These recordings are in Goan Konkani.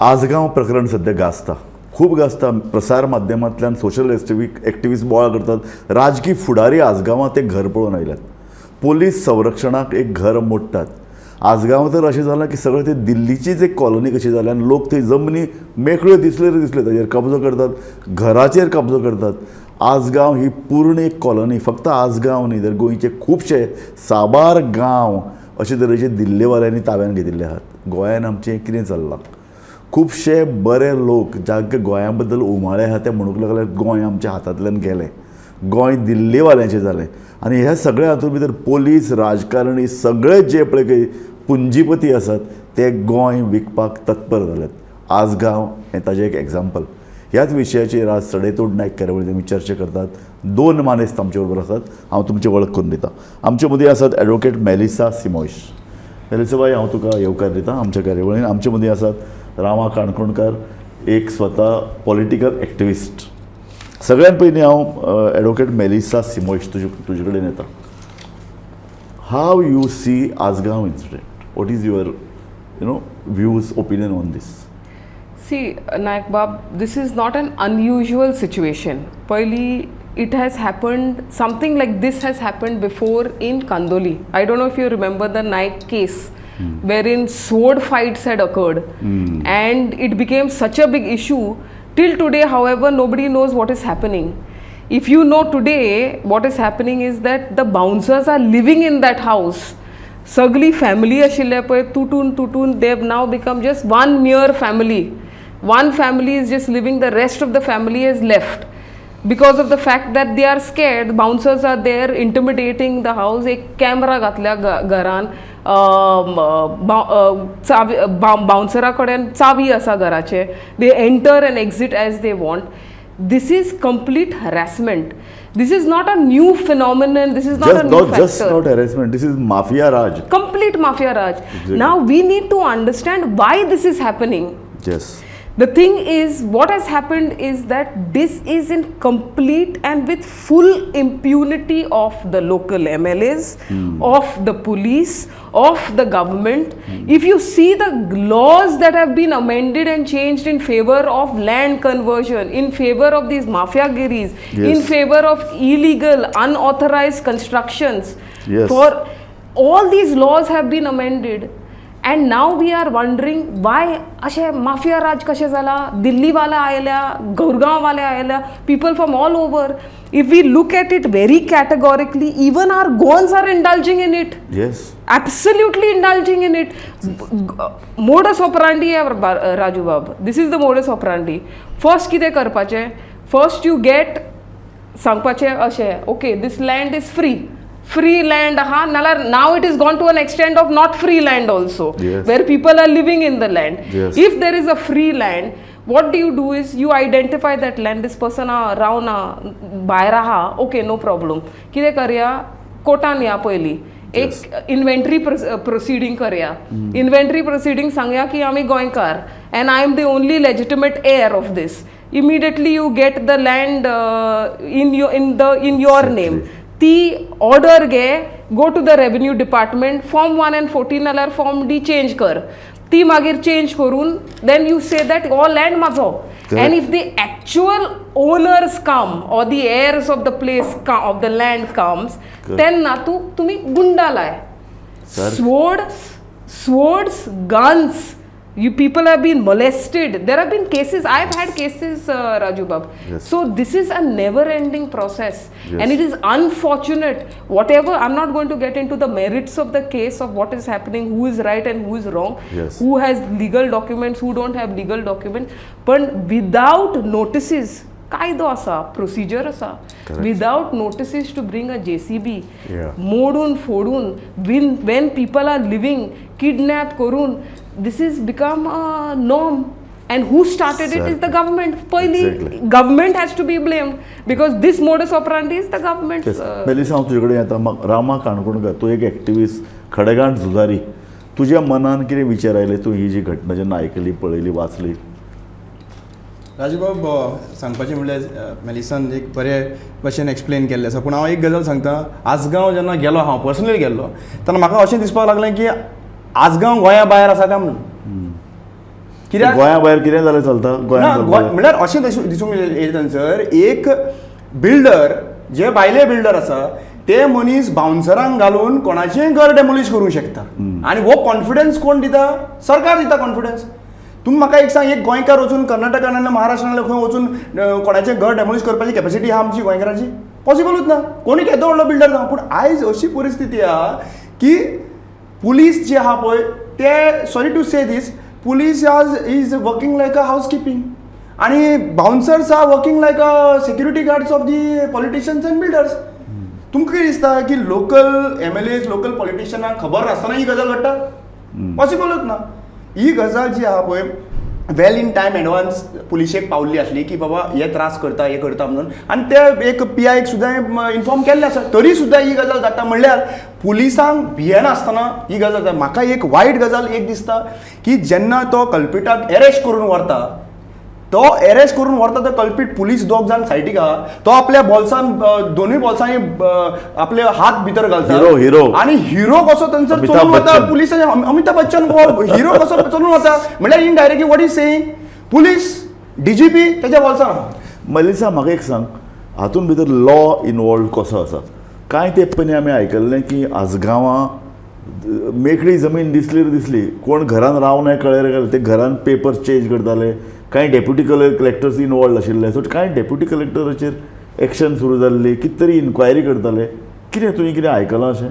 आजगांव प्रकरण सध्या गाजता, खूब गाजता. प्रसार माध्यमांतल्यान सोशल एक्टिविस्ट बोवाळ करतात. राजकी फुडारी आजगांवां तें घर पळोवन आयल्यात. पोलीस संरक्षणाक एक घर मोडटात. आजगांव तर अशें जालां की सगळें ते दिल्लीचीच एक कॉलनी कशी जाल्या आनी लोक थंय जमनी मेकळ्यो दिसल्यो रे दिसल्यो ताजेर कब्जो करतात, घराचेर कब्जो करतात. आजगांव ही पूर्ण एक कॉलनी. फक्त आजगांव न्ही, तर गोंयचे खुबशे साबार गांव अशे तरेचे दिल्लेवाल्यांनी ताब्यान घेतिल्ले आहात. गोंयान आमचें कितें चल्लां? खुबशे बरे लोक जांकां गोंया बद्दल उमाळे आहा, ते म्हणूंक लागले, गोंय आमच्या हातांतल्यान गेलें, गोंय दिल्लीवाल्यांचें जालें. आनी ह्या सगळ्या हातूंत भितर पोलीस, राजकारणी, सगळे जे पळय काही पुंजीपती आसात, ते गोंय विकपाक तत्पर जाल्यात. आजगांव हें ताजें एक एग्जाम्पल. ह्याच विशयाचेर आज सडेतोड नायक कार्यावळींत आमी चर्चा करतात. दोन मानेस्त आमचे बरोबर आसात. हांव तुमची वळख करून दिता. आमचे मदीं आसात एडवोकेट मेलिसा सिमोयश. मेलिसा बाई, हांव तुका येवकार दिता आमच्या कार्यावळीन. आमचे मदीं आसात रामा काणकोणकार, एक स्वता पॉलिटिकल एक्टिविस्ट. सगळ्यात पयलीं हांव एडवोकेट मेलिसा सिमोयश, तुजे कडेन येता. How you see Assagao incident? What is your views, opinion on this? See, Naik Bab, this is not an unusual situation. पयली, it has happened, something like this has happened before in Kandoli. I don't know if you remember the Naik case, wherein sword fights had occurred and it became such a big issue. Till today, however, nobody knows what is happening. If you know today, what is happening is that the bouncers are living in that house. सगळी फॅमिली आशिल्ले पळय, तुटून तुटून they now become just one mere family. One family is just living, the rest of the family is left because of the fact that they are scared. Bouncers are there intimidating the house. एक कॅमरा घातल्या घरान, चावी, बाउन्सरा कडेन चावी आसा घराचे. They enter and exit as they want. This is complete harassment. This is not a new phenomenon. This is not just a new not just factor. Not harassment, this is mafia Raj. Complete mafia raj. Exactly. Now we need to understand why this is happening. The thing is, what has happened is that this is in complete and with full impunity of the local MLAs, of the police, of the government. If you see the laws that have been amended and changed in favor of land conversion, in favor of these mafia giris, in favor of illegal, unauthorized constructions, for all these laws have been amended and now we are wondering why अशें माफिया राज कशें जाला. दिल्लीवाले आयल्या, गुरगांववाले आयल्या, people from all over. If we look at it very categorically, even our Goans are indulging in it, absolutely indulging in it. Modus operandi आहे, राजू बाब. This is the modus operandi. First कितें करपाचें? फर्स्ट you get सांगपाचें अशें, okay, this land is free, free land आहा. नाल्यार now it is gone to an extent of not free land also, where people are living in the land. If there is a free land, what do you do is you identify that land. This person रावना, भायर आहा, ओके, नो प्रॉब्लम. कितें करया, कोर्टान या, पयलीं एक इन्व्हेंटरी प्रोसिडींग करया. इन्व्हेंटरी प्रोसिडींग सांगया की आमी गोंयकार and I am the only legitimate heir of this. Immediately you get the land in your name. ती ऑर्डर घे, go to the revenue department, form 1 and 14 नाल्यार फॉर्म डी चेंज कर. ती मागीर चेंज करून then you say that हो लँड म्हाजो. And if the actual owners come or the heirs of the place, of the land comes, तेन्ना तूं तुमी गुंडा लाय. Sir. Swords, guns. You people have been molested. There have been cases. I've had cases, Raju Bab. So this is a never ending process and it is unfortunate. Whatever, I'm not going to get into the merits of the case of what is happening, who is right and who is wrong, who has legal documents, who don't have legal documents, but without notices, कायदो आसा, प्रोसिजर आसा, without notices to bring a JCB, मोडून फोडून, when people are living, kidnap करून, this is become a norm. And who started it is the government. पयली government has to be blamed because this modus operandi is the government. Melissa, हांव तुजे कडेन येता. रामा काणकोणकर, तूं एक एक्टिविस्ट, खडेगांठ झुजारी. तुज्या मनान कितें विचार आयले तूं ही जी घटना जेन्ना आयकली, पळयली, वाचली? राजूबाब, सांगपाचें म्हणल्यार मेलिसान एक बरे भशेन एक्सप्लेन केल्लें आसा, पूण हांव एक गजाल सांगता. आजगांव जेन्ना गेलो, हांव पर्सनली गेल्लो तेन्ना म्हाका अशें दिसपाक लागलें की आजगांव गोंया भायर आसा काय म्हणून. कित्याक गोंया भायर कितें जाल्यार चलता? ना, गोंयांत म्हणल्यार अशें दिसूंक येता सर, एक बिल्डर जे भायले बिल्डर आसा ते मनीस बाउन्सरांक घालून कोणाचेंय घर डेमोलिश करूंक शकता आनी हो कॉन्फिडन्स कोण दिता? सरकार दिता कॉन्फिडन्स. तुमी म्हाका एक सांग, एक गोंयकार वचून कर्नाटकान आनी महाराष्ट्रान खंय वचून कोणाचें घर डेमोलिश करपाची कॅपॅसिटी आहा आमची गोंयकारांची? पॉसिबलूच ना, कोणी केदो व्हडलो बिल्डर जावं. पूण आयज अशी परिस्थिती आहा की पुलीस जे आहा पळय ते, sorry to say this, police आज is working like a housekeeping आनी bouncers are working like a security guards of the politicians and builders. तुमकां कितें दिसता की लोकल एमएलएज, लोकल पॉलिटिशियनाक खबर नासतना ही गजाल घडटा? पॉसिबलूच ना. ही गजाल जी आहा पळय, वेल इन टायम एडवान्स पुलिशेक पावल्ली आसली की बाबा हे त्रास करता, हे करता म्हणून, आनी ते एक पीआयक सुद्दां इन्फॉर्म केल्लें आसा, तरी सुद्दां ही गजाल जाता म्हणल्यार पुलिसांक भियेनासतना ही गजाल जाता. म्हाका एक वायट गजाल एक दिसता की जेन्ना तो कल्पिटाक एरेस्ट करून व्हरता, तो एरेस्ट करून व्हरता तो कल्पीट, पुलीस दोग जाण सायडीक आहा, तो आपल्या बोल्सान, दोनूय बोल्सांनी आपले हात भितर घालता. Hero, hero. आनी हिरो कसो थंयसर अमिताभ चलून वता. बच्चन. पुलिसांनी अमिताभ बच्चन हिरो कसो चलून वता म्हणल्यार indirectly what is saying, police DGP तेच्या बोल्सान आहा. मलिसा, म्हाका एक सांग, हातूंत भितर लॉ इनवॉल्व कसो आसा? कांय तेंप पयलीं आमी आयकल्लें की आजगांवां मेकळी जमीन दिसली रे दिसली, कोण घरान रावनाय कळ्ळें रे, ते घरान पेपर चेंज करताले. कांय डेप्युटी कलेक्टर्स इनवॉल्व आशिल्ले, सो कांय डेप्युटी कलेक्टराचेर एक्शन सुरू जाल्ली, कितें तरी इन्क्वायरी करताले. कितें तुवें कितें आयकलां अशें?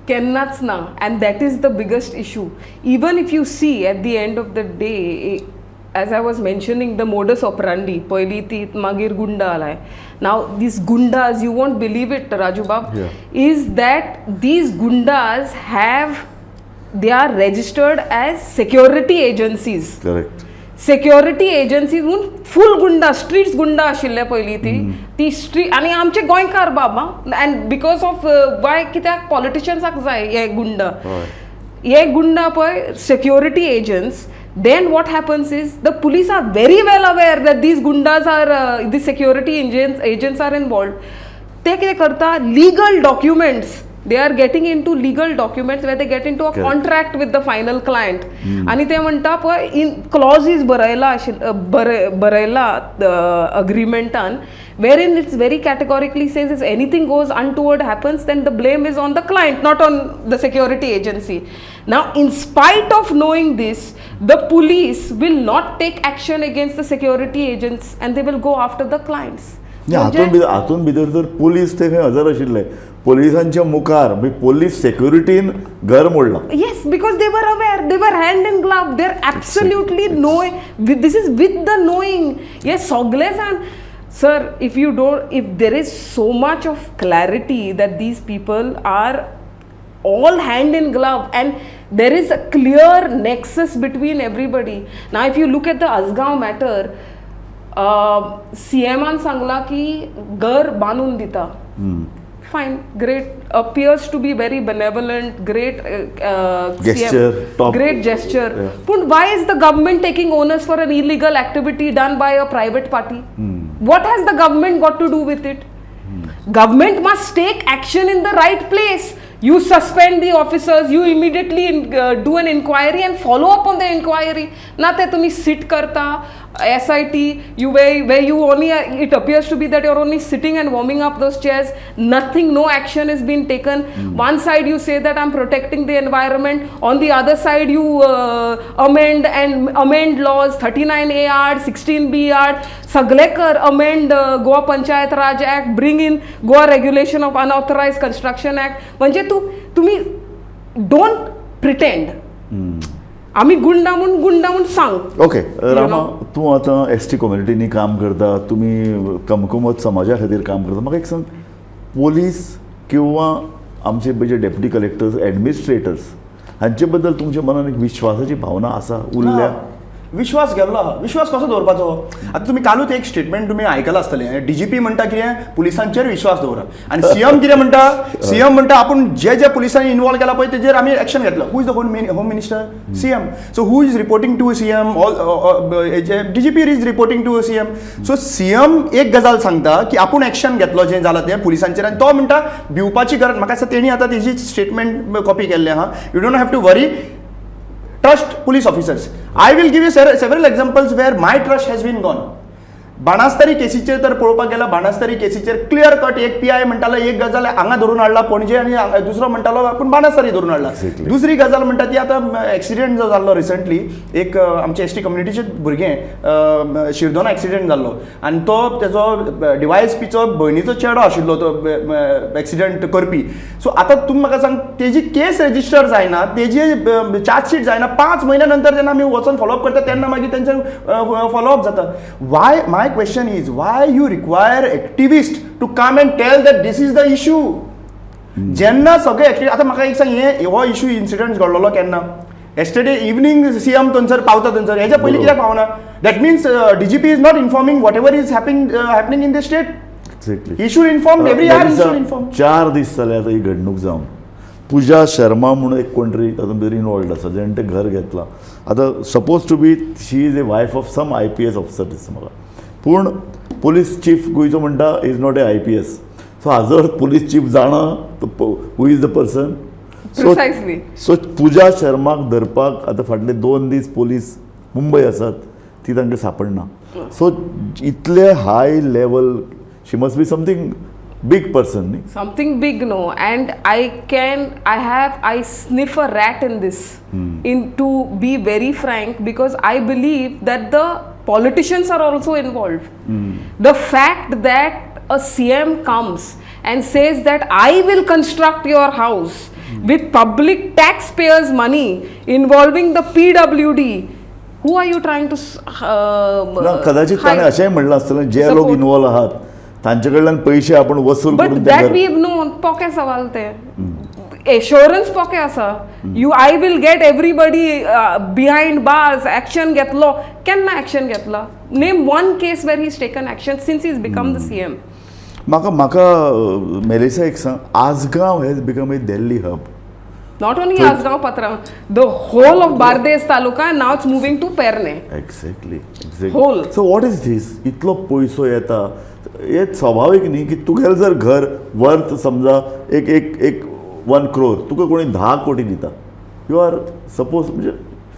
केन्नाच ना, and that is the biggest issue. Even if you see, at the end of the day, as I was mentioning, the modus operandi, पयली ती, मागीर गुंडा आलाय. Now these gundas, you won't believe it, Raju Bab, is that these gundas have they are registered as security agencies. Correct. Security agency म्हणून फूल गुंडा, स्ट्रीट्स गुंडा आशिल्ले पयलीं ती ती स्ट्रीट आनी आमचे गोंयकार बाबा, अँड because of वाय, कित्याक पॉलिटिशियन्साक जाय हे गुंडा. हे गुंडा पळय security agents. Then what happens is the police are very well aware that these gundas are the security agents are involved. ते कितें करता, legal documents, they are getting into legal documents where they get into a Correct. Contract with the final client आणि ते म्हणटा पळय, इन क्लॉजीज बरयला आशिल्ले, बरयला अग्रीमेंटान, wherein it's very categorically says if anything goes untoward happens, then the blame is on the client, not on the security agency. Now, in spite of knowing this, the police will not take action against the security agents and they will go after the clients. हातून भितर जर पोलीस ते खंय हजर आशिल्ले, पोलिसांच्या मुखार, म्हणजे पोलीस सेक्युरिटीन घर मोडलां. Yes, because they were aware. They were hand in glove. They're absolutely knowing. This is with the knowing. Yes, सगळे जाण. Sir, if you don't, if there is so much of clarity that these people are all hand in glove and there is a clear nexus between everybody. Now, if you look at the Asgaon matter, सीएमान सांगला की घर बांदून दिता. Fine, great, appears to be very benevolent, great Gesture, top. Great gesture. Yeah. But why is the government taking onus for an illegal activity done by a private party? What has the government got to do with it? Government must take action in the right place. You suspend the officers, you immediately do an inquiry and follow up on the inquiry. ना ते तुम्ही sit करता, SIT, you where you only, it appears to be that you're only sitting and warming up those chairs. Nothing, no action is being taken. One side you say that I'm protecting the environment, on the other side you amend and amend laws, 39A add, 16B add, सगळे कर, amend Goa Panchayat Raj Act, bring in Goa Regulation of Unauthorized Construction Act. म्हणजे तू तुम्ही don't pretend आमी गुंडा म्हूण, गुंडा म्हूण सांग. ओके रामा, तूं आतां एस टी कम्युनिटींनी काम करता, तुमी कमकुवत समाजा खातीर काम करता. म्हाका एक सांग, पोलीस किंवा आमचे जे डेप्युटी कलेक्टर्स, एडमिनिस्ट्रेटर्स हांचे बद्दल तुमच्या मनान एक विश्वासाची भावना आसा, उरल्या? ना, विश्वास गेल्लो आहा. विश्वास कसो दवरपाचो? आतां तुमी कालूच एक स्टेटमेंट तुमी आयकलां आसतलें. डीजीपी म्हणटा कितें, पुलिसांचेर विश्वास दवरा. आनी सीएम कितें म्हणटा? सीएम म्हणटा आपूण जे जे पुलिसांनी इन्वॉल्व केला पळय तेजेर आमी एक्शन घेतलो. Who is the home minister? CM. So who is reporting to CM? All DGP is reporting to CM. So CM एक गजाल सांगता की आपूण एक्शन घेतलो जें जालां तें पुलिसांचेर आनी तो म्हणटा भिवपाची गरज. म्हाका दिसता तेणी आतां तेजी स्टेटमेंट कॉपी केल्लें आहा, you don't have to worry. Trust police officers. I will give you several examples where my trust has been gone. Banastari केसीचेर तर पळोवपाक गेल्यार, बाणास्तारी केसीचेर क्लियर कट एक पीआय म्हणटालो एक गजाल हांगा धरून हाडला पणजे आनी दुसरो म्हणटालो आपूण बाणास्तारी धरून हाडला. दुसरी गजाल म्हणटा ती आतां एक्सिडेंट जो जाल्लो रिसंटली, एक आमचे एसटी कम्युनिटीचे भुरगें, शिरदोना एक्सिडेंट जाल्लो आनी तो तेजो डीवायएसपीचो भयणीचो चेडो आशिल्लो तो एक्सिडेंट करपी. सो आतां तुमी म्हाका सांग, तेजी केस रेजिस्टर जायना, तेजी चार्जशीट जायना, 5 म्हयन्या नंतर जेन्ना आमी वचोन फॉलोअप करता तेन्ना मागीर तेंचे फॉलोअप जाता. Why, my question is, why you require activist to come and tell that this is the issue? जेन्ना सगळे एक्टिव, आतां म्हाका एक सांग, हे हो इशू इन्सिडंट घडलेलो केन्ना? येस्टरडे इवनींग सीएम थंयसर पावता थंयसर, हेच्या पयलीं कित्याक पावना? That means DGP is not informing whatever is happening in the state. He should inform every hour, he should inform. 4 दीस जाले आतां ही घडणूक जावन. पुजा शर्मा म्हणून एक कोण तरी तातूंत भितर इनवॉल्ड आसा, जेणें तें घर घेतलां. आतां suppose to be she is a wife of some IPS officer दिसता म्हाका, पूण पोलीस चीफ गोंयचो म्हणटा is not a IPS. So हाजो अर्थ पोलीस चीफ जाणा who is the person. So so पुजा शर्माक धरपाक आतां फाटले 2 दीस पोलीस मुंबय आसात, ती तांकां सापडना. सो इतले high level, she must be something big person न्ही? Something big, no. And I can I have I sniff a rat in this, in to be very frank, because I believe that the politicians are also involved. The fact that a CM comes and says that I will construct your house with public taxpayers' money involving the PWD, who are you trying to ना, कदाचित ताणें hide? अशेंय म्हणलां आसतलें, जे लोक Support. Involve आहात तांचे कडल्यान पयशे आपूण वसूल बट करून ते that घर we known, पोके सवाल ते एश्योरन्स पोके आसा, you I will get everybody behind bars, action घेतलो. केन्ना एक्शन घेतला? Name one case where he's taken action since he's become the CM. म्हाका म्हाका मेलिसा एक सांग, Assagao has become a Delhi hub. Not only Assagao, Patram, the whole of Bardez taluka. Now it's moving to Pernem. Exactly. Whole. So what is this? इतलो पयसो येता हे स्वाभावीक न्ही की तुगेलें जर घर वर्थ समजा एक एक एक 1 क्रोर, तुका कोणी 10 कोटी दिता, you are suppose म्हणजे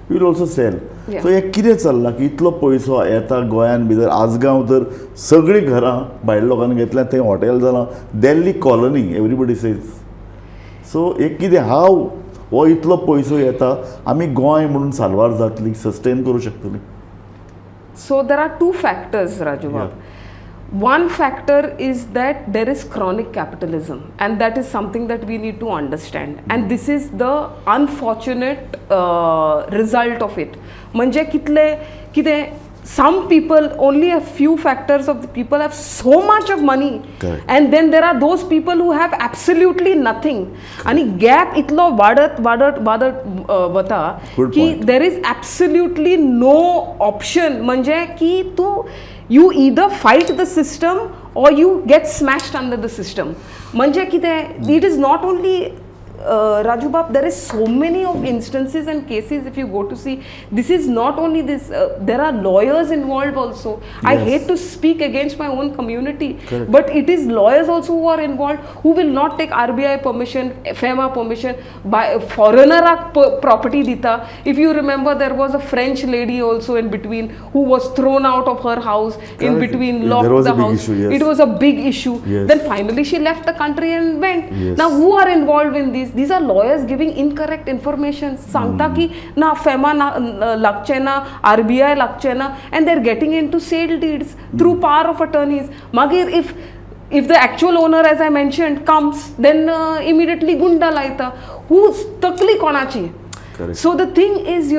you will also sell. So हें कितें चल्लां की इतलो पयसो येता गोंयान भितर? आसगांव तर सगळीं घरां भायल्या लोकांनी घेतल्या, थंय हॉटेल जालां, Delhi colony everybody says. So एक कितें हांव हो इतलो पयसो येता, आमी गोंय म्हणून साल्वार जातली, सस्टेन करूं शकतली? So there are two factors, Raju Bab. One factor is that there is chronic capitalism, and that is something that we need to understand. And this is the unfortunate result of it. म्हणजे कितले कितें, some people, only a few factors of the people have so much of money. Correct. And then there are those people who have absolutely nothing. आणि गॅप इतलो वाडत वाडत वाडत वता Good की point. There is absolutely no option. म्हणजे की तू you either fight the system or you get smashed under the system. म्हणजे कितें, it is not only Raju Bab, there is so many of instances and cases if you go to see. This is not only this, there are lawyers involved also. I hate to speak against my own community, Correct. But it is lawyers also who are involved, who will not take RBI permission, FEMA permission, by foreigner property dita. If you remember, there was a French lady also in between who was thrown out of her house in Correct. Between, Yeah, locked there was the a big house. Issue, yes. It was a big issue. Then finally she left the country and went. Now who are involved in these? These are lawyers giving incorrect information. सांगता की ना फेमा ना लागचे ना, आरबीआय लागचे ना, and they're getting into sale deeds through power of attorneys. मागीर if the actual owner, as I mentioned, comes, then immediately गुंडा लायता. Who तकली कोणाची? Correct. So the thing is,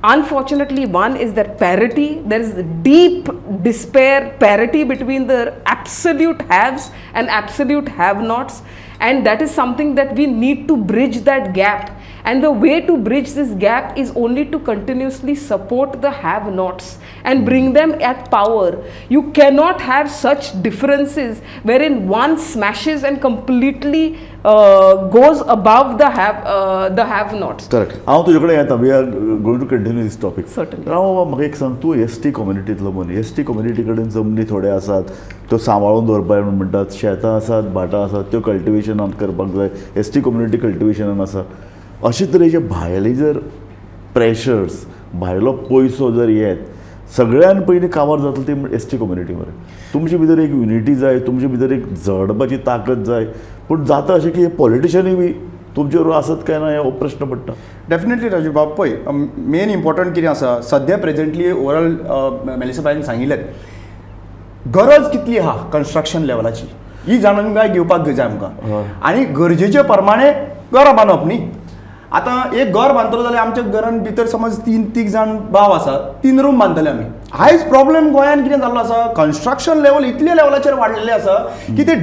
unfortunately, one is that parity, there is deep despair, parity between the absolute haves and absolute have nots, and that is something that we need to bridge that gap. And the way to bridge this gap is only to continuously support the have nots and bring them at power. You cannot have such differences wherein one smashes and completely goes above the have nots. Correct. हांव तुजे कडेन येता, we are going to continue this topic. Certainly. राव बाबा, म्हाका एक सांग, तूं एस टी कम्युनिटींतलो मनीस. एस टी कम्युनिटी कडेन जमनी थोडे आसात, त्यो सांबाळून दवरपाक म्हणून म्हणटात. शेतां आसात, भाटां आसात, त्यो कल्टिवेशनान करपाक जाय. एस टी कम्युनिटी कल्टिवेशनान आसा. अशे तरेचे भायले जर प्रेशर्स, भायलो पयसो जर येत, सगळ्यान पयलीं काबार जातलो ती एस टी कम्युनिटी मरे. तुमचे भितर एक युनिटी जाय, तुमचे भितर एक झगडपाची ताकद जाय. पूण जाता अशें की हे पॉलिटिशनूय बी तुमचे बरोबर आसत काय ना हो प्रश्न पडटा. डेफिनेटली राजू बाब, पळय, मेन इम्पॉर्टंट कितें आसा, सद्या प्रेझेंटली ओवरऑल मेलिसाबायन सांगिल्लें, गरज कितली आहा कन्स्ट्रक्शन लेवलाची ही जाणून घेवपाक जाय आमकां. आनी गरजेचे प्रमाणे घरां बांदप न्ही. आतां एक घर बांदतलो जाल्यार आमच्या घरान भितर समज तीन तीग जाण भाव आसा, तीन रूम बांदतले आमी. आयज प्रॉब्लेम गोंयान कितें जाल्लो आसा, कन्स्ट्रक्शन लेवल इतले लेवलाचेर वाडलेलें आसा की ते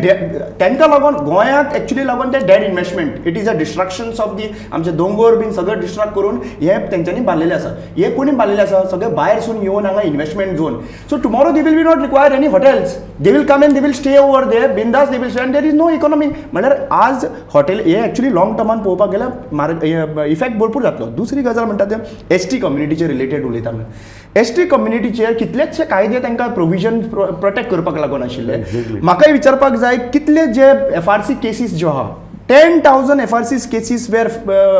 तांकां लागून गोंयांत एक्चुली लागून ते dead investment, it is a destructions of the आमचे दोंगोर बीन सगळें डिस्ट्रक्ट करून हे तेंच्यांनी बांदलेले आसा. हे कोणी बांदलेले आसा? सगळे भायरसून येवन हांगा investment zone. So tomorrow they will be not require any hotels, they will come and they will stay over there बिंदास, they will stay and there is no economy. म्हणल्यार आज हॉटेल हे एक्चुली लॉंग टर्मान पळोवपाक गेल्यार मार इफेक्ट भरपूर जातलो. दुसरी गजाल म्हणटा ते एस टी कम्युनिटीचे रिलेटेड उलयता आमी. एस टी कम्युनिटीचेर कितलेचशे कायदे तांकां प्रोविजन प्रोटेक्ट करपाक लागून आशिल्ले. म्हाकाय विचारपाक जाय, कितले जे एफआरसी केसीस ज्यो आहा, 10,000 FRC cases were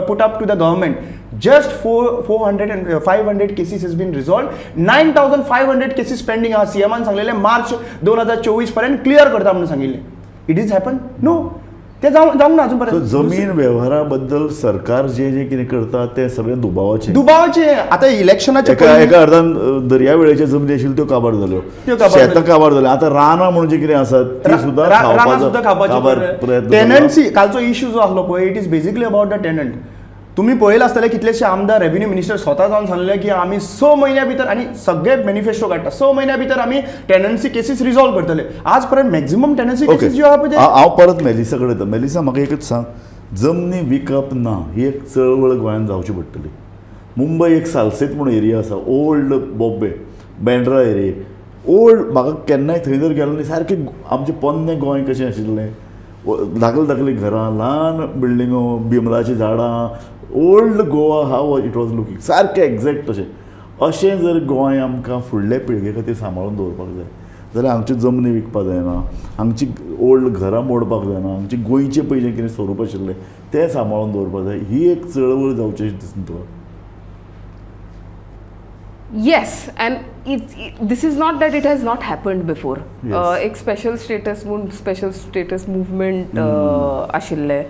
put up to the government, just 400 and 500 cases has been resolve, 9500 cases pending आहा. सीएमान सांगलेले मार्च 2024 पर्यंत क्लियर करता म्हणून सांगिल्लें. It is happen? No, ते जावंक जावंक ना अजून पर्यंत. जमीन व्यवहारा बद्दल सरकार जे जे कितें करता तें सगळें दुबावाचें. दुबावाचे. आतां इलेक्शनाचे एका एका अर्दान दर्यावेळेच्यो जमनी आशिल्ल्यो त्यो काबार जाल्यो. त्यो काबार शेतां जाल्यो. काबार जाल्यो. आतां रानां म्हणून जें कितें आसात ती सुद्दां रानां खावपाचो सुद्दां काबार खावपाची. प्रयत्न जालो. टेनन्सी, कालचो इश्यू जो आसलो पळय, it is basically about the tenant. तुमी पळयला आसतले, कितलेशे आमदार, रेव्हेन्यू मिनिस्टर स्वता जावन सांगले की आमी 6 म्हयन्या भितर, आनी सगळे मॅनिफेस्टो काडटा, 6 म्हयन्या भितर आमी टेनन्सी केसीस रिजॉल्व करतले. आज पर्यंत मॅक्झिमम टेनन्सी केसीस ज्यो आहा पळय हांव परत मेलिसा कडेन येता. मेलिसा, म्हाका एकच सांग, जमनी विकप ना ही एक चळवळ गोंयांत जावची पडटली. मुंबय एक सालसेत म्हणून एरिया आसा, old Bombay, Bandra area, old. म्हाका केन्नाय थंय जर गेलो न्ही, सारकें आमचें पोन्नें गोंय कशें आशिल्लें, धाकली धाकली घरां, ल्हान बिल्डिंगो, बिमलाचीं झाडां, old Goa how it was looking, सारकें एग्जॅक्ट तशें. अशें जर गोंय आमकां फुडले पिळगे खातीर सांबाळून दवरपाक जाय जाल्यार हांगच्यो जमनी विकपाक जायना, हांगची ओल्ड घरां मोडपाक जायना, हांगचे गोंयचें पयलीं कितें स्वरूप आशिल्लें तें सांबाळून दवरपाक जाय. ही एक चळवळ जावची अशी दिसना तुका? Yes, and this is not that it has not happened before. एक स्पेशल स्टेटस म्हूण स्पेशल स्टेटस मुवमेंट आशिल्लें.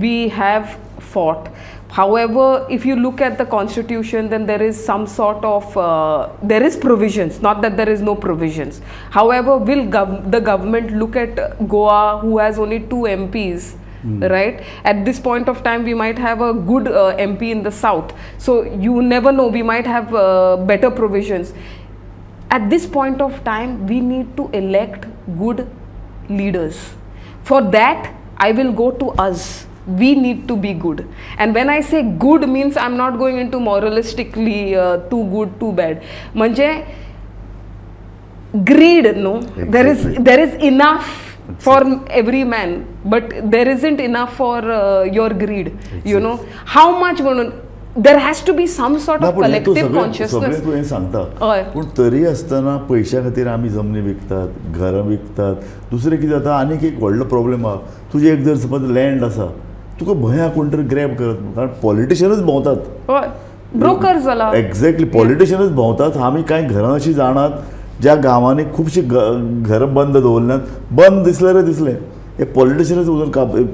We have fought. However, if you look at the constitution, then there is some sort of there is provisions, not that there is no provisions. However, will the government look at Goa, who has only two MPs, right? At this point of time, we might have a good MP in the south, so you never know, we might have better provisions. At this point of time, we need to elect good leaders. For that, I will go to us. We need to be good, and when I say good means I'm not going into moralistically too good, too bad. म्हणजे greed, no, there is there is enough for every man, but there isn't enough for your greed. How much म्हणून there has to be some sort of collective consciousness. सगळें तुवें सांगता, पूण तरी आसतना पयशां खातीर आमी जमनी विकतात, घरां विकतात. दुसरें कितें जाता, आनीक एक व्हडलो प्रॉब्लेम आहा. तुजें एक जर समज लँड आसा, तुका भंय आहा कोण तरी ग्रॅब करत म्हणून, कारण पॉलिटिशियनच भोंवतात. हय, ब्रोकर जाला. एक्झॅक्टली, पॉलिटिशियनच भोंवतात. आमी कांय घरां अशीं जाणात ज्या गांवांनी खुबशीं घरां बंद दवरल्यात. बंद दिसलें रे दिसलें, हे पॉलिटिशियनच वचून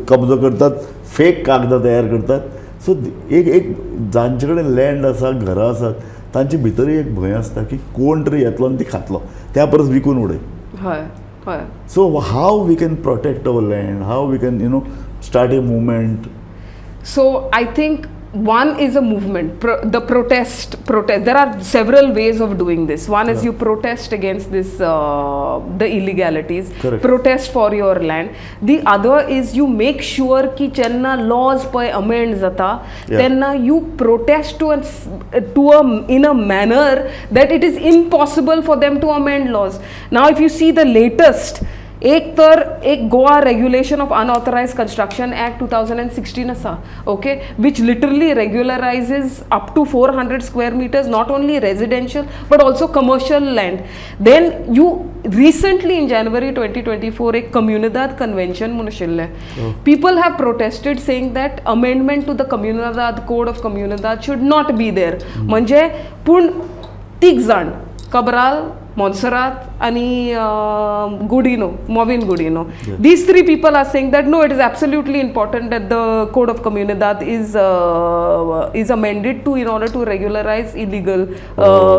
कब्जो करतात, फेक कागदां तयार करतात. सो एक एक जांचे कडेन लँड आसा, घरां आसात, तांचे भितरूय एक भंय आसता की कोण तरी येतलो आनी ती खातलो, त्या परस विकून उडय. हय हय So how we can protect our land, how we can start a movement? So I think one is a movement, the protest. There are several ways of doing this. One is you protest against this, the illegalities, Correct. Protest for your land. The other is you make sure की जेन्ना laws पळय amend जाता, तेन्ना you protest to a in a manner that it is impossible for them to amend laws. Now, if you see the latest एक तर एक Goa Regulation of Unauthorised Construction Act 2016 आसा, okay, which literally regularises up to 400 square meters, not only residential but also commercial land. Then you recently in January 2024 एक कम्युनिदाद कन्व्हेन्शन म्हणून आशिल्लें. People have protested, saying that amendment to the Comunidade Code of Comunidade should not be there. म्हणजे पूण तीग जाण, कबराल, मोन्सरात आनी गुडिनो, Mauvin Godinho, these three people are saying that no, it is absolutely important that the Code of Comunidade is amended to in order to regularize illegal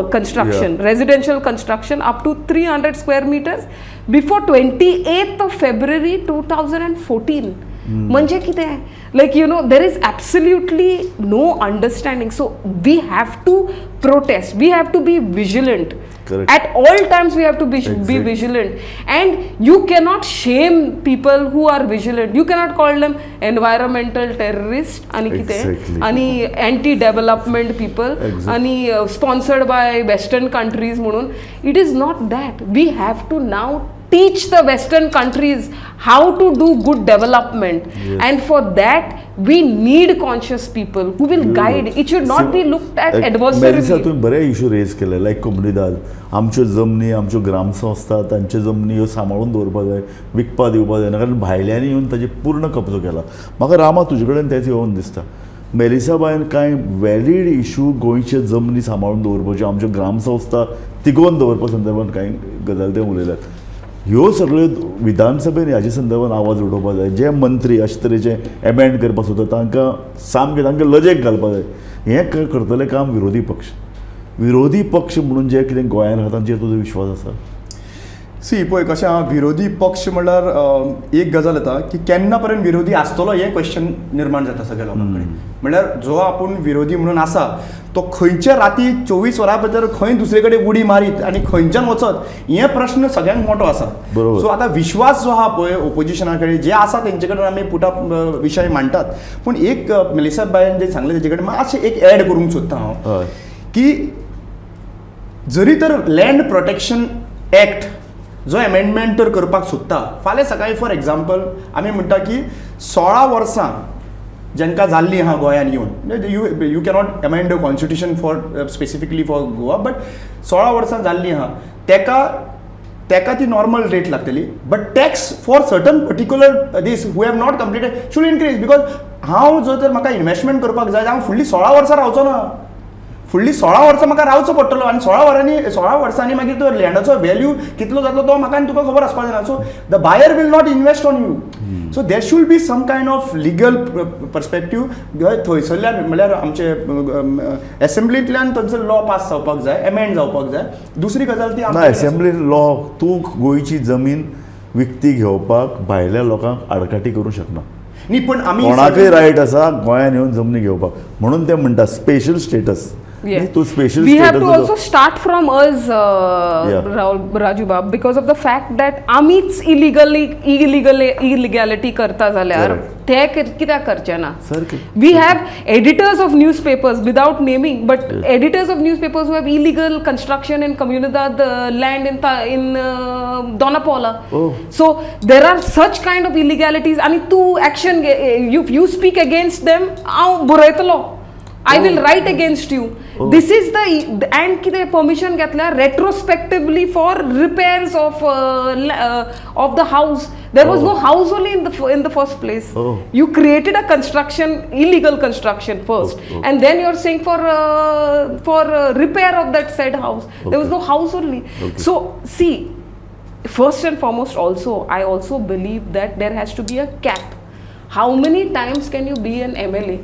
construction, residential construction up to 300 square meters before 28th of February 2014. म्हणजे कितें, like there is absolutely no understanding. So we have to protest, we have to be vigilant. Correct. At all times we have to be vigilant, and you cannot shame people who are vigilant. You cannot call them environmental terrorist आणि कितें आणि अँटी डेव्हलपमेंट पीपल आणि स्पॉन्सर्ड बाय वेस्टर्न कंट्रीज म्हणून. It is not that. We have to now teach the Western countries how to do good development, and for that we need conscious people who will guide. It should not be looked at Melissa, adversarially. तुम्ही बरे इशू रेज केले, लायक कोमुनिदाद, आमच्यो जमनी, आमच्यो ग्रामसंस्था, तांच्यो जमनी ह्यो सांबाळून दवरपाक जाय, विकपा दिवपाक जायना, कारण भायल्यांनी येवन ताजे पूर्ण कब्जो केला. म्हाका रामा तुजे कडेन तेंच येवन दिसता, मेलिसाबायन कांय वॅलीड इशू गोंयचे जमनी सांबाळून दवरपाच्यो, आमच्यो ग्रामसंस्था तिगोवन दवरपा संदर्भात कांय गजाली ते उलयल्यात. ह्यो सगळ्यो विधानसभेन ह्याचे संदर्भात आवाज उठोवपाक जाय. जे मंत्री अशे तरेचे एमेंड करपाक सोदता तांकां सामकें तांकां लजेक घालपाक जाय. हें करतलें काम विरोधी पक्ष. विरोधी पक्ष म्हणून जे कितें गोंयांत आहा तांचेर तुजो विश्वास आसा? सी, पळय कशें आहा, विरोधी पक्ष म्हणल्यार एक गजाल येता की केन्ना पर्यंत विरोधी आसतलो हें क्वेश्चन निर्माण जाता सगळ्या लोकां कडेन. म्हणल्यार जो आपूण विरोधी म्हणून आसा तो खंयच्या राती 24 वरां भितर खंय दुसरे कडेन उडी मारीत आनी खंयच्यान वचत हे प्रश्न सगळ्यांत मोठो आसा. सो आतां विश्वास जो आहा पळय ओपोजिशना कडेन जे आसा तेंचे कडेन आमी पुट अप विशय मांडटात. पूण एक मेलिसा बायन जें सांगलें तेजे कडेन मातशें एक एड करूंक सोदता हांव की जरी तर लँड प्रोटेक्शन एक्ट जो एमेंडमेंट तर करपाक सोदता, फाल्यां सकाळीं फॉर एग्जाम्पल आमी म्हणटा की 16 वर्सां जांकां जाल्लीं आहा गोंयान येवन, you cannot amend the constitution for specifically for Goa, but 16 वर्सां जाल्लीं आहा तेका ती नॉर्मल रेट लागतली, but tax for certain particular these who have not completed should increase, because हांव जर तर म्हाका इन्वेस्टमेंट करपाक जाय, हांव फुडलीं 16 वर्सां रावचो ना. फुडलीं 16 वर्सां म्हाका रावचो पडटलो आनी 16 वर्सांनी मागीर तो लँडाचो व्हॅल्यू कितलो जातलो तो म्हाका आनी तुका खबर आसपाक जायना. So the buyer will not invest on you. So there should be some kind of legal perspective थंयसरल्यान, म्हणल्यार आमचे एसेंब्लींतल्यान थंयसर लॉ पास जावपाक जाय, एमेंड जावपाक जाय. दुसरी गजाल ती ना, आमचे एसेंब्ली लॉ, तूं गोंयची जमीन विकती घेवपाक भायल्या लोकांक आडकाठी करूंक शकना. न्ही, पण आमी कोणाकय रायट आसा गोंयान येवन जमनी घेवपाक, म्हणून ते म्हणटा स्पेशल स्टेटस. तूं special We have to status also start from us, Rahul, Raju Bab, because of the fact that आमीच illegal illegality करता जाल्यार Correct. ते कित्याक करचे ना? सारकें. We have editors of newspapers, without naming, but editors of newspapers who have illegal construction in Comunidade land in Dona Paula. So there are such kind of illegalities आणि तूं action, you speak against them, हांव बरयतलो, I will write against you. This is the and कितें permission घेतल्यार retrospectively for repairs of the house. There was no house only in the first place. You created a construction, illegal construction first, and then you're saying for repair of that said house. There was no house only. So see, first and foremost also, I also believe that there has to be a cap. How many times can you be an MLA?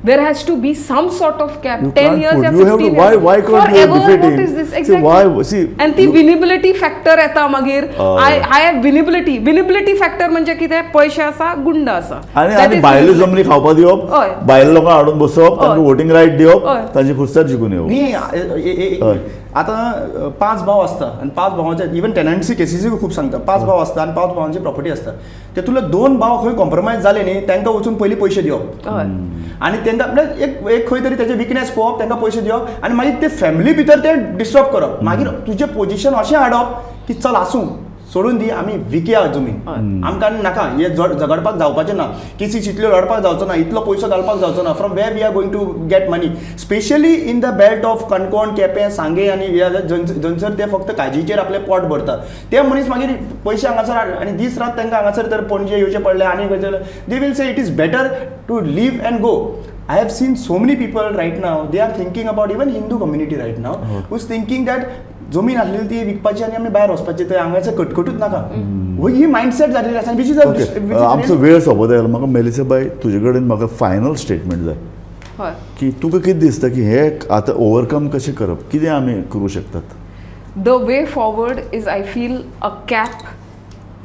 There has to be some sort of cap. You 10 can't years put- या you have 15 to- why- years. Why can't you Forever, defeat what him? is this? See, Exactly. why- see, And ती winnability factor येता मागीर. I have winnability. Winnability factor म्हणजे कितें? पयशे आसा, गुंड आसा. आनी That आनी is भायल्यो winnability. जमनी खावपाक दिवप, भायल्या लोकांक हाडून बसोवप, तांकां वोटींग रायट दिवप, तांचे खुस्तार जिखून येवप. न्ही, आतां पांच भाव आसता आनी पांच भावांचे, इवन टेनन्सी केसीसूय खूब सांगता, पांच भाव आसता आनी पांच भावांची प्रॉपर्टी आसता. तेतूंतले दोन भाव खंय कॉम्प्रोमायज जाले न्ही, तांकां वचून पयलीं पयशे दिवप आनी तांकां म्हळ्यार एक एक खंय तरी तेजे विकनेस पळोवप, तांकां पयशे दिवप आनी मागीर ते फॅमिली भितर ते डिस्टर्ब करप. मागीर तुजें पोजिशन अशें हाडप की चल आसूं, सोडून दी, आमी विकया जमीन, आमकां नाका हे झगडपाक जावपाचें ना, केसीस इतल्यो लढपाक जावचो ना, इतलो पयसो घालपाक जावचो ना. From where we are going to get money, specially in the belt of Canacona, Quepem, Sanguem आनी जंयसर ते फक्त काजीचेर आपलें पोट भरतात ते मनीस मागीर पयशे हांगासर आनी दीस रात तांकां हांगासर तर पणजे येवचें पडलें आनी खंयसर they will say it is better to leave and go. I have seen so many people right now, they are thinking about even Hindu community right now, who's thinking that जमीन आसलेली ती विकपाची आनी आमी भायर वचपाची, थंय हांगासर कटकटूच नाका. ही मायंडसेट जाल्ली आसा, which is okay, आमचो वेळ सोंपत आयलो. म्हाका मेलिसा बाय तुजे कडेन म्हाका फायनल स्टेटमेंट जाय हय की तुका कितें दिसता की हे आतां ओवरकम कशें करप, कितें आमी करूं शकतात? The way forward is, I feel, a cap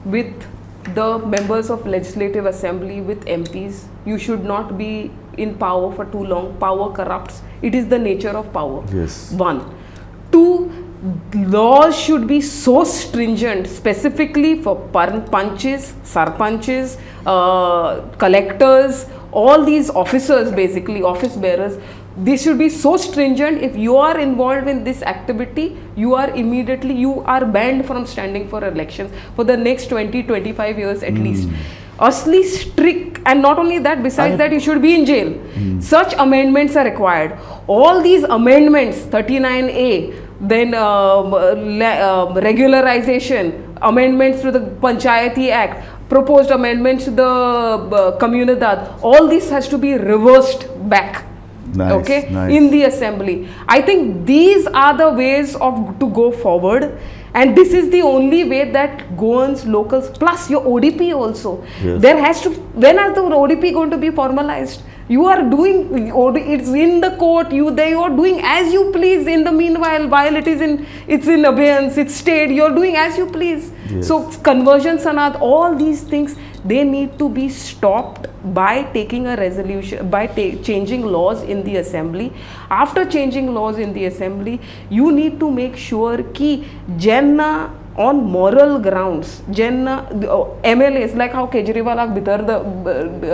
with the members of legislative assembly, with MPs. You should not be in power for too long. Power corrupts. It is the nature of power. One, two, laws should be so stringent, specifically for panches, sarpanches, collectors, all these officers, basically office bearers. This should be so stringent. If you are involved in this activity, you are immediately, you are banned from standing for elections for the next 20 25 years at least. Asli strict. And not only that, besides that, you should be in jail. Such amendments are required. All these amendments, 39A, then regularization, amendments to the Panchayati Act, proposed amendments to the Comunidade, all this has to be reversed back. Nice, okay, nice. In the assembly. I think these are the ways of to go forward, and this is the only way that Goans, locals, plus your ODP also. There has to, when are the ODP going to be formalized? You are doing OD, it's in the court, you they you are doing as you please in the meanwhile, while it's in abeyance, it's stayed, you're doing as you please. So conversion sanad, all these things, they need to be stopped by taking a resolution, by changing laws in the assembly. After changing laws in the assembly, you need to make sure ki जेन्ना on moral grounds जेन्ना MLAs, like how केजरीवालाक भितर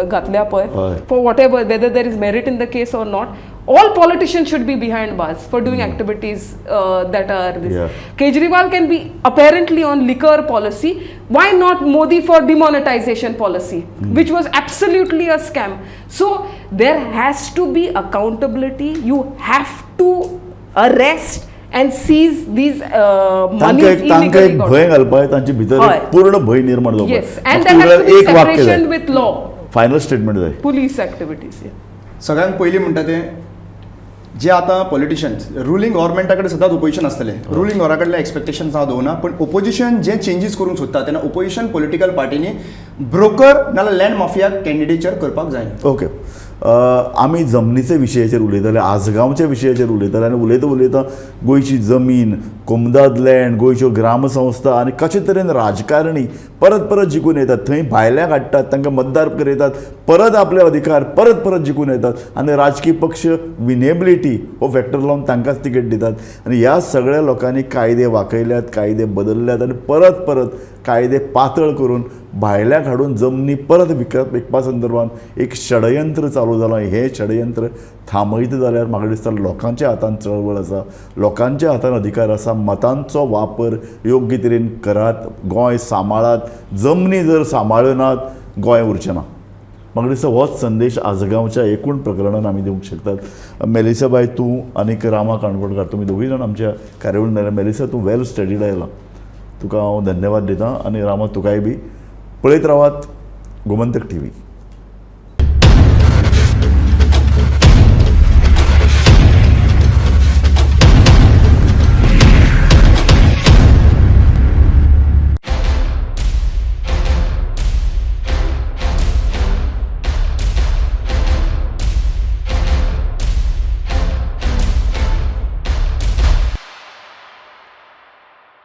घातल्या पळय, for whatever, whether there is merit in the case or not, all politicians should be behind bars for doing activities that are this. Kejriwal can be apparently on liquor policy. Why not Modi for demonetization policy, which was absolutely a scam? So there has to be accountability. You have to arrest and seize these तांकां monies एक तांकां illegally एक got. भंय घालपाक, तांचे भितर एक पूर्ण भंय निर्माण जावपाक. Yes, and there has to be एक वाक्य जाय, separation with law, final statement जाय. Police activities. Yeah. सगळ्यांत पयलीं म्हणटा तें जे आतां पॉलिटिशियन्स रुलींग गव्हर्मेंटा कडेन सदांच ओपोजिशन आसतलें. रुलींग गव्हर्मेंटा कडलें एक्सपेक्टेशन हांव दवरना, पूण ओपोजिशन जे चेंजीस करूंक सोदता तेन्ना ओपोजिशन पॉलिटिकल पार्टीनी ब्रोकर नाल्यार लँड माफिया कॅन्डिडेचर करपाक जायना. ओके, आमी जमनीचे विशयाचेर उलयताले, आजगांवच्या विशयाचेर उलयताले आनी उलयता उलयता गोंयची जमीन, कोमुनिदाद लँड, गोंयच्यो ग्रामसंस्था आनी कशे तरेन राजकारणी परत परत जिखून येतात, थंय भायल्यांक हाडटात, तांकां मतदार करयतात, परत आपले अधिकार परत परत जिखून येतात आनी राजकीय पक्ष विनेबिलिटी हो फॅक्टर लावन तांकांच तिकेट दितात. आनी ह्या सगळ्या लोकांनी कायदे वाकयल्यात, कायदे बदलल्यात आनी परत परत कायदे पातळ करून भायल्याक हाडून जमनी परत विकपा संदर्भात एक षडयंत्र चालू जालां. हें षडयंत्र थांबयता जाल्यार म्हाका दिसता लोकांच्या हातान चळवळ आसा, लोकांच्या हातान अधिकार आसा. मतांचो वापर योग्य तरेन करात, गोंय सांबाळात. जमनी जर सांबाळ्यो नात, गोंय उरचें ना. म्हाका दिसता होच संदेश आजगांवच्या एकूण प्रकरणान आमी दिवंक शकतात. मेलिसा बाय, तूं आनीक रामा काणकोणकार, तुमी दोगूय जाण आमच्या कार्यावळीन मेळ्ळे. मेलिसा, तूं वेल स्टडीड आयला, तुका हांव धन्यवाद दितां आनी रामा तुकाय बी. पळयत रावात गोमंतक टीव्ही.